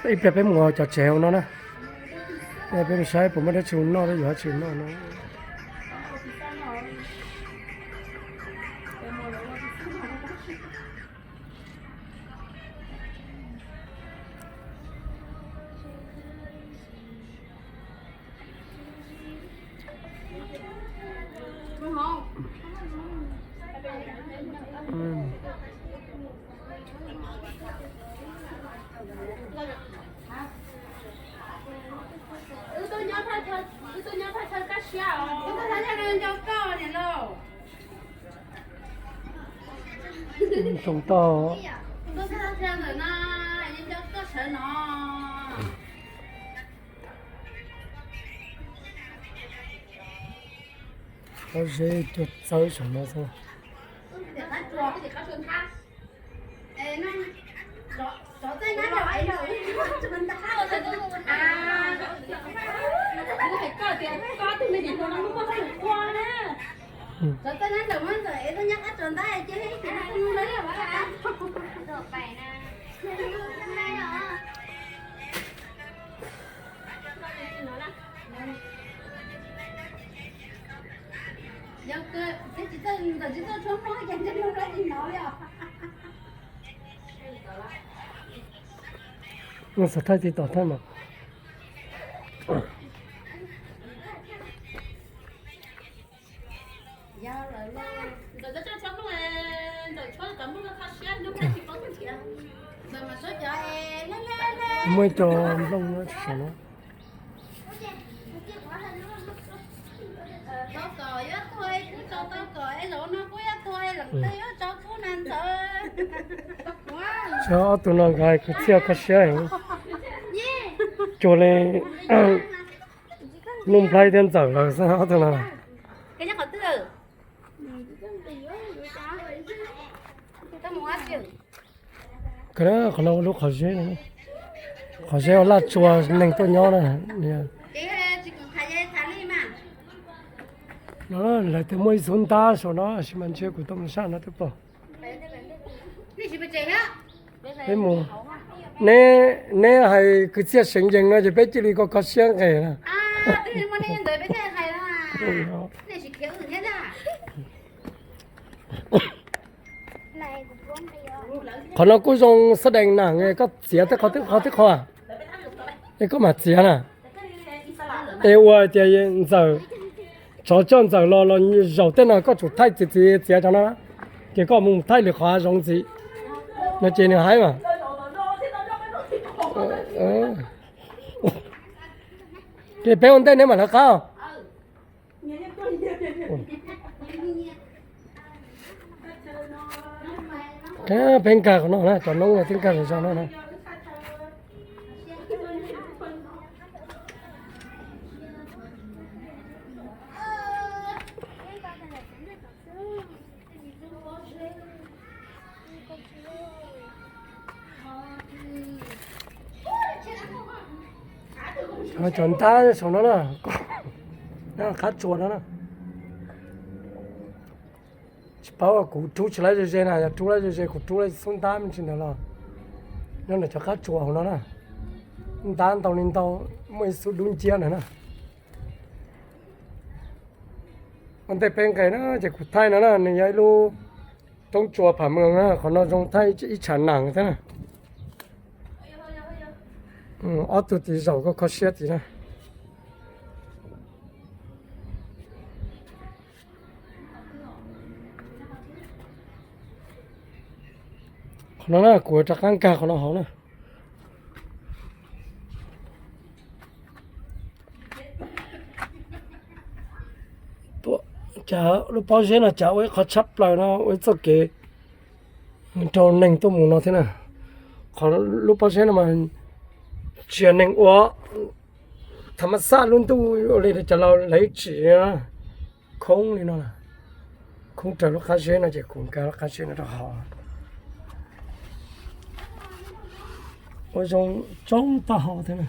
Ib pliag peb mus cov tsev hauv no na, peb mus saib puas muaj dab tsi mus noj thiab yuav dab tsi mus noj no. Tsoom toj. Pob zeb cuag txawb saum no xwb. Xav thaij tiv tom thaij mas. Muaj ib co nplooj saum no. Ob tug no nkawd hais kwv txhiaj kho siab heev. Cuag li Nuj Nplhaib thiab Ntxawm lawm xwb ob tug no. Qhov no lub qhov zeb, qhov zeb ua laj tsua neeg tuaj nyob na. No lawv tias muaj ib xub ntab saum no sis mas ntshe kuv tau mus sab no twb pom. Peb mus, neb, neb hais kwv txhiaj seev yees no ces peb cia li kho kho siab nqes na. Qhov no kuj zoo xab dees na, koj txiav tej qho, tej qho, tej qho, es koj mam txiav na. Es ua tias Ntxawm, tsov coj Ntxawm los, los zaum tej no koj tsum thaij txiav txiav txiav cov no, ces koj mus thaij lwm qhov zoov ntxiv no ces nws haib mas. Ces peb ua ntej neb mam lawv qab. Peb nkag qhov no na, cov noob no twb nkag zog no na. Cov ntab saum no na, qab tsuas no na. Tsis paub kuv rub tsis laib ze ze na, yog rub laib ze ze kuv rub laib xub ntab me ntsis ntawd los nyob ntawm cov qab tsuas hauv no na. Ntab ntau li ntau, muaj ib xub dub nciab ntawd na. Ua ntej peb nqes na ces kuv thaij no na, nws yog ib lub roob tsua pham moos na, qhov no zoo thaij ib tshav nag thiab na. Ob tug tid zaum kho kho siab tid na. Qhov no na kuv rov qab nkag qhov no hauv na. Cas lub pob zeb no cas ua ib qho tshab plaws no, ua ib txoj kev rau neeg tuaj mus no thiab na. Qhov lub pob zeb no mas tsis yog neeg ua, tham mas xaj lub ntuj ua li cov laus lawv tsim khoob li no. Khoob raws lub qab zeb no ces kuv nkag lub qab zeb no rau hauv. Ua zoo tsoob taub hau thiab na.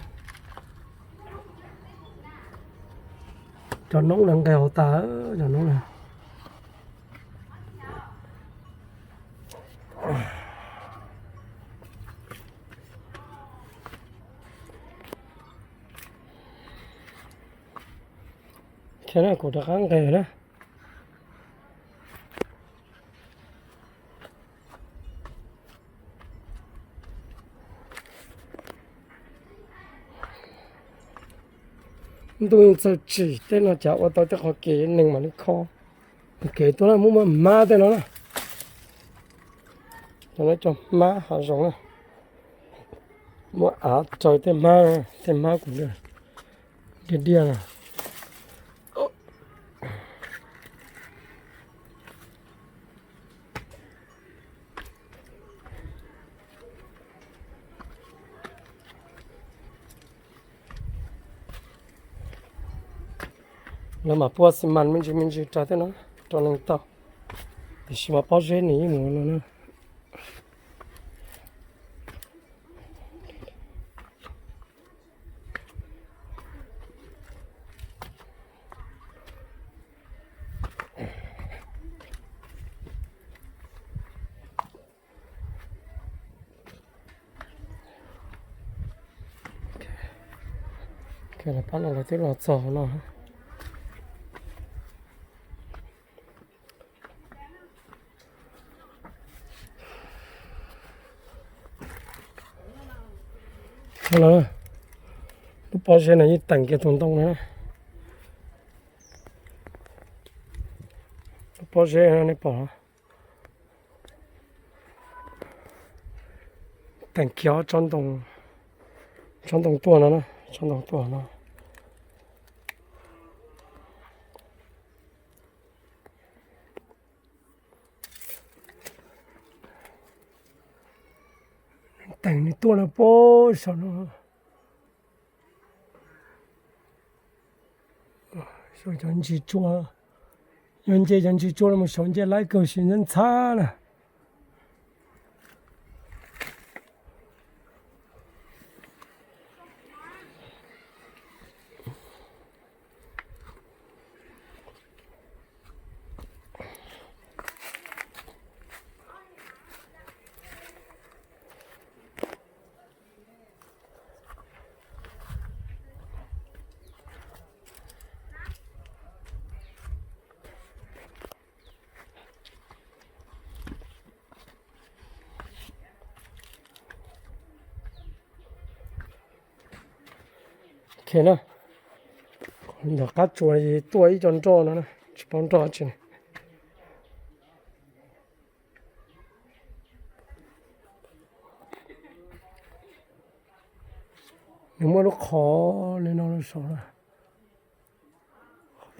Cov noob no nqes hauv tas, cov noob no. Ces na kuv rov qab nqes na. Ntuj yeej txawj tsim, tej no cas ua tau tej qhov kev neeg mam li kho. Kev tuaj na muaj muaj hmab tej no na. Cov no cov hmab hav zoov na. Muaj av raws tej hmab, tej hmab kuv diaj diaj na. Lawv mam pua xi mas me ntsis me ntsis rau tej no, rau neeg tau. Tiam sis mas pob zeb nws yeej mus no na. Pab no lawv twb los txog no. Lub pob zeb no yeej teem kiag tus ntoo na. Lub pob zeb nej pom, teem kiag tsob ntoo, tsob ntoo tuaj no na, tsob ntoo tuaj no. Teem nws tuaj no puag saum no. Cov ntsis tsua, yog nce cov ntsis tsua no mus saum nce laib kawg siv ntxhab ntxhab na. Ok na, ntawm qab tsua tuaj ib co nroj no, tsis paub nroj tsi. Nws muaj lub qhov li no rau saum na,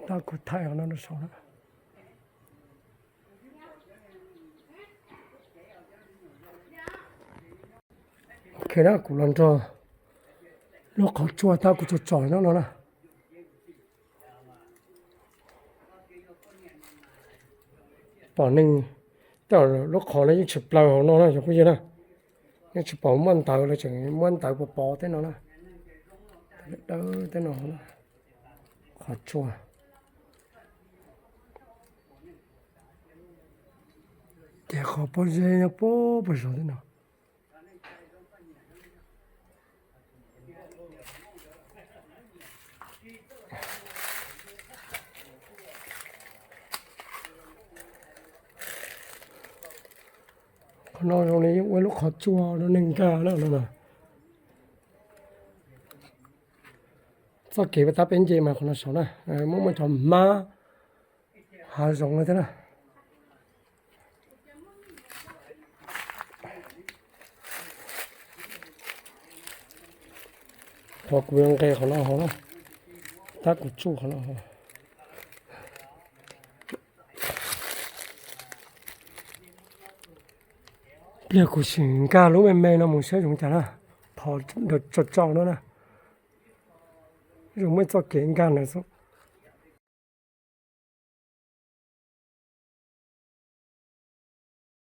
tab kuv thaij qhov no rau saum na. Ok na, kuv los nrog lub qhov tsua tab kuv tsom tsom no no na. Pom neeg, tej zaum lub qhov no yeej tsis plaws hauv no na cov phooj ywg na. Yeej tsis pom muaj ntawv, lawv tseem muab ntawv pov pov tej no na. Dawb tej no, qhov tsua. Ces qhov pob zeb nyob puag pem zos tej no. Qhov no zoo li yeej ua lub qhov tsua rau neeg nkag na no. Txoj kev tab peb nce mas qhov no saud na, muaj muaj cov hmab hav zoov no thiab na. Qhov kuv yuav nqes qhov no hauv na, tab kuv tsuj qhov no hauv. Pliag kuv sim nkag lub me me no mus saib zoo cas na, qhov ntawd tsaus tsaus no na. Zoo muaj txoj kev nkag ntawd xwb.